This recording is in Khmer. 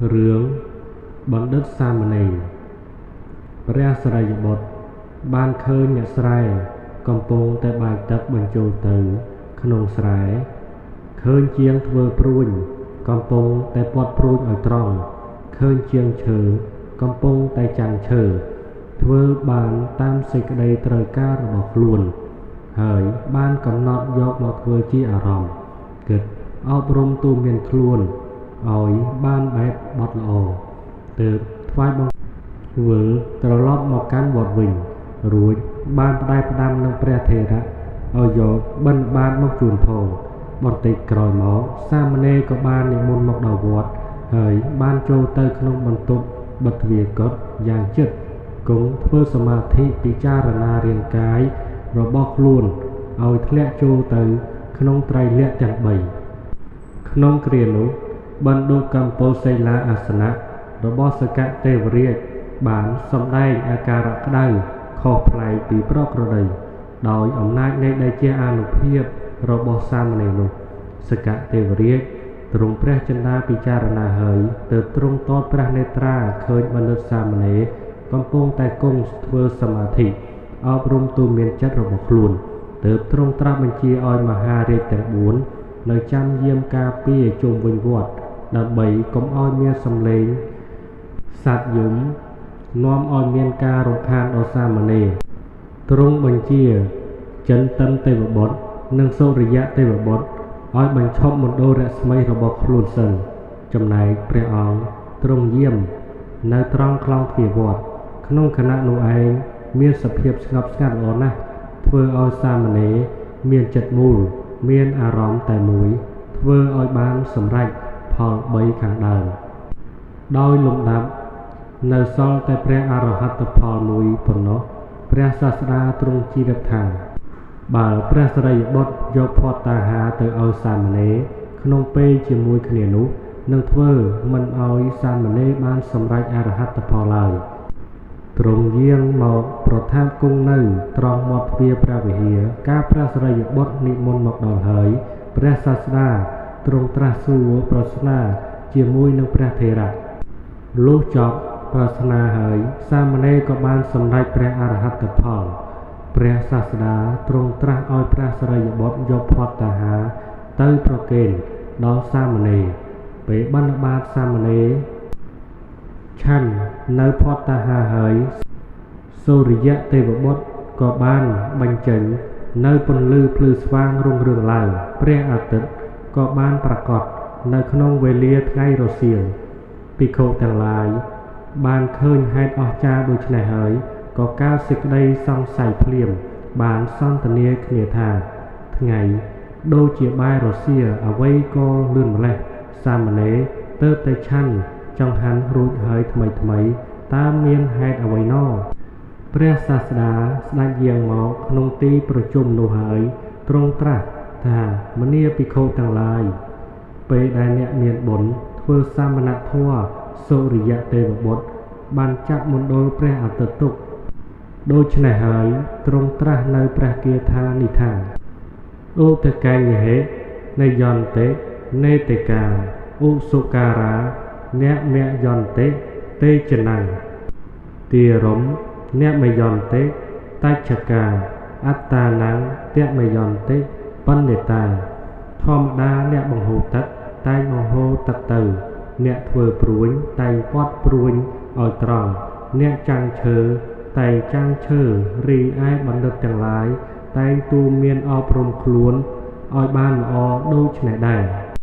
រឿងបណ្ឌិតសាមណេរព្រះសារីបុត្របានឃើញអ្នកស្រែកំពុងតែបាចទឹកបញ្ចូលទៅក្នុងស្រែឃើញជាងធ្វើព្រួញកំពុងតែព័ទ្ធព្រួញឲ្យត្រង់ឃើញជាងឈើកំពុងតែចាំងឈើធ្វើបានតាមសេចក្តីត្រូវការរបស់ខ្លួនហើយបានកំណត់យកមកធ្វើជាអារម្មណ៍គិតអប់រំទូមានខ្លួនឲ្យបានបែបបត់ល្អទើបថ្វាយបង្គំវិលត្រឡប់មកកាន់វត្តវិញរួចបានផ្ដែផ្ដាំនឹងព្រះថេរៈឲ្យយកបិណ្ឌបាតមកជូនផងបន្តិចក្រោយមកសាមណេរក៏បាននិមន្តមកដល់វត្តហើយបានចូលទៅក្នុងបន្ទប់បិទទ្វារកុដិយ៉ាងជិតគង់ធ្វើសមាធិពិចារណារាងកាយរបស់ខ្លួនឲ្យធ្លាក់ចូលទៅក្នុងត្រៃលក្ខណ៍ទាំង3ក្នុងគ្រានោះបណ្ឌុកម្ពលសីលាអាសនៈរបស់សកទេវរាជបានសម្ដែងអាការៈក្តៅខុសប្លែកពីប្រក្រតីដោយអំណាចនៃតេជៈអានុភាពរបស់សាមណេរនោះសកទេវរាជទ្រង់ព្រះចិន្តាពិចារណាហើយទើបទ្រង់ទតព្រះនេត្រាឃើញបណ្ឌិតសាមណេរកំពុងតែគង់ធ្វើសមាធិអប់រំទូមានចិត្តរបស់ខ្លួនទើបទ្រង់ត្រាស់បញ្ជាឲ្យមហារាជទាំង4នៅចាំយាមការពារជុំវិញវត្តដើម្បីកុំឲ្យមានសំឡេងសត្វយំនាំឲ្យមានការរំខានដល់សាមណេរទ្រង់បញ្ជាចិនតិនទេវបុត្រនិងសុរិយៈទេវបុត្រឲ្យបញ្ឈប់មណ្ឌលរស្មីរបស់ខ្លួនសិនចំណែកព្រះអង្គទ្រង់យាមនៅត្រង់ក្លោងទ្វារវត្តក្នុងខណៈនោះឯងមានសភាពស្ងប់ស្ងាត់ល្អណាស់ធ្វើឲ្យសាមណេរមានចិត្តមូលមានអារម្មណ៍តែមួយធ្វើឲ្យបានសម្រេចផល3ខាងដើមដោយលំដាប់នៅសល់តែព្រះអរហន្តផលមួយប៉ុណ្ណោះព្រះសាស្តាទ្រង់ជ្រាបថាបើព្រះសារីបុត្រយកភត្តាហារទៅឲ្យសាមណេរក្នុងពេលជាមួយគ្នានោះនឹងធ្វើមិនឲ្យសាមណេរបានសម្រេចអរហន្តផលឡើយទ្រង់យាងមកប្រថាប់គង់នៅត្រង់មាត់ទ្វារព្រះវិហារការព្រះសារីបុត្រនិមន្តមកដល់ហើយព្រះសាស្តាទ្រង់ត្រាស់សួរប្រស្នាជាមួយនឹងព្រះថេរៈលុះចប់ប្រស្នាហើយសាមណេរក៏បានសម្រេចព្រះអរហន្តផលព្រះសាស្តាទ្រង់ត្រាស់ឲ្យព្រះសារីបុត្រយកភត្តាហារទៅប្រគេនដល់សាមណេរពេលបណ្ឌបាតសាមណេរឆាន់នៅភត្តាហារហើយសូរិយៈទេវបុត្រក៏បានបញ្ចេញនៅពន្លឺភ្លឺស្វាងរុងរឿងឡើងព្រះអាទិត្យក៏បានប្រកាសនៅក្នុងវេលាថ្ងៃរសៀលភិក្ខុទាំងឡាយបានឃើញហេតុអស្ចារ្យដូច្នេះហើយក៏កើតសេចក្តីសង្ស័យភ្លាមបានសន្ទនាគ្នាថាថ្ងៃដូចជាបែររសៀលអ្វីក៏លឿនម្ល៉េះសាមណេរទៅតែឆាន់ចង្ហាន់រួចហើយថ្មីថ្មីតើមានហេតុអ្វីណព្រះសាស្តាស្ដេចយាងមកក្នុងទីប្រជុំនោះហើយទ្រង់ត្រាស់ថាមនាភិក្ខុទាំងឡាយពេលដែលអ្នកមានបុណ្យធ្វើសាមណធម៌សុរិយទេវបុត្របានចាប់មណ្ឌលព្រះអាទិត្យទុកដូច្នេះហើយទ្រង់ត្រាស់នៅព្រះគាថានេះថាឧតកញ្ញហេនយន្តិនេតិកាឧសុការាអ្នកមយន្តិទេចនំទារមអ្នកមយន្តិតច្ឆកាអត្តានំតមយន្តិបណ្ឌិតាធម្មតាអ្នកបង្ហូរទឹកតែងបង្ហូរទឹកទៅអ្នកធ្វើព្រួញតែងព័ទ្ធព្រួញឲ្យត្រង់អ្នកចាំងឈើតែងចាំងឈើរីឯបណ្ឌិតទាំងឡាយតែងទូមានអប់រំខ្លួនឲ្យបានល្អដូច្នេះដែរ។